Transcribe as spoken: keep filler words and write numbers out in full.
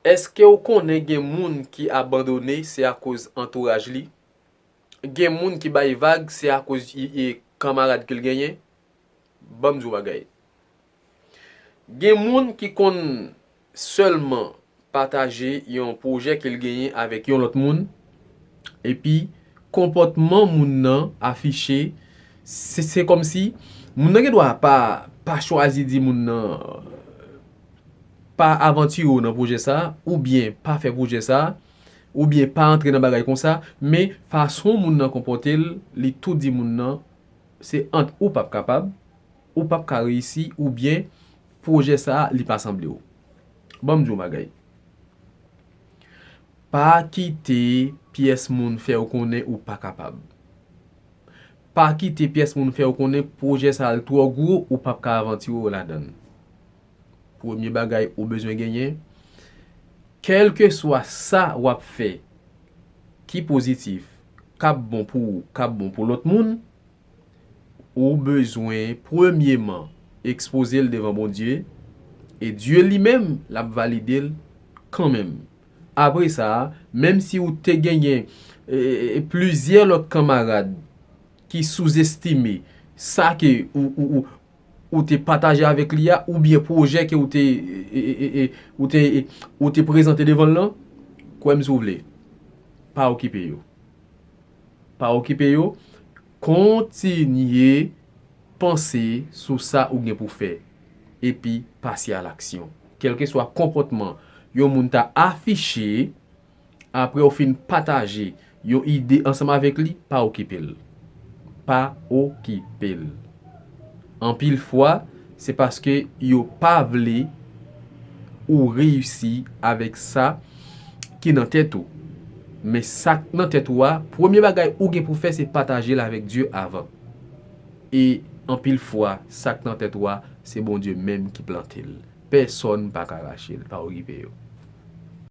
Èske w konnen gen moun ki abandone se akoz antouraj li? Gen moun ki bay vag se akoz i- i- kanmarad ke l genyen? Ban m di w bagay. Gen moun ki konn sèlman pataje yon pwojè ke l genyen avèk yon lòt moun, epi konpòtman moun nan afiche, se se kòmsi moun nan gen dwa pa pa chwazi di moun nan pa avantire w nan pwojè sa, oubyen pa fè pwojè sa, oubyen pa antre nan bagay konsa, men fason moun nan konpòte l, li tou di moun nan, se ant ou p ap kapab, ou p ap ka reyisi, oubyen pwojè sa a, li pa sanble w. Ban m di w yon bagay. Pa kite pyès moun fè w konnen ou pa kapab. Pa kite pyès moun fè w konnen pwojè sa a l twò gwo, ou p ap ka avantire w ladan l. Premye bagay ou bezwen genyen, kèlkeswa sa w ap fè ki pozitif, k ap bon pou ou, k ap bon pou lòt moun, ou bezwen premyeman ekspoze l devan Bondye, e Dye li menm l ap valide l kanmenm. Apre sa, menm si ou te genyen e, e, e, plizyè lòt kanmarad ki souzestime sa ke ou, ou, ou, ou te pataje avèk li a, oubyen pwojè ke ou te, e, e, e, e, ou te, e, ou te prezante devan l lan, kwè m si w vle, pa okipe yo. Pa okipe yo. Kontinye panse sou sa ou gen pou fè, epi pase a laksyon. Kèlkeswa konpòtman yon moun ta afiche, apre w fin pataje yon ide ansanm avèk li, pa okipe l. Pa okipe l. Anpil fwa, se paske yo pa vle ou reyisi avèk sa ki nan tèt ou. Men sa k nan tèt ou a, premye bagay ou gen pou fè, se pataje l avèk Dye avan. E anpil fwa, sa k nan tèt ou a, se Bondye menm ki plante l. Pèsonn pa ka rache l, pa okipe yo.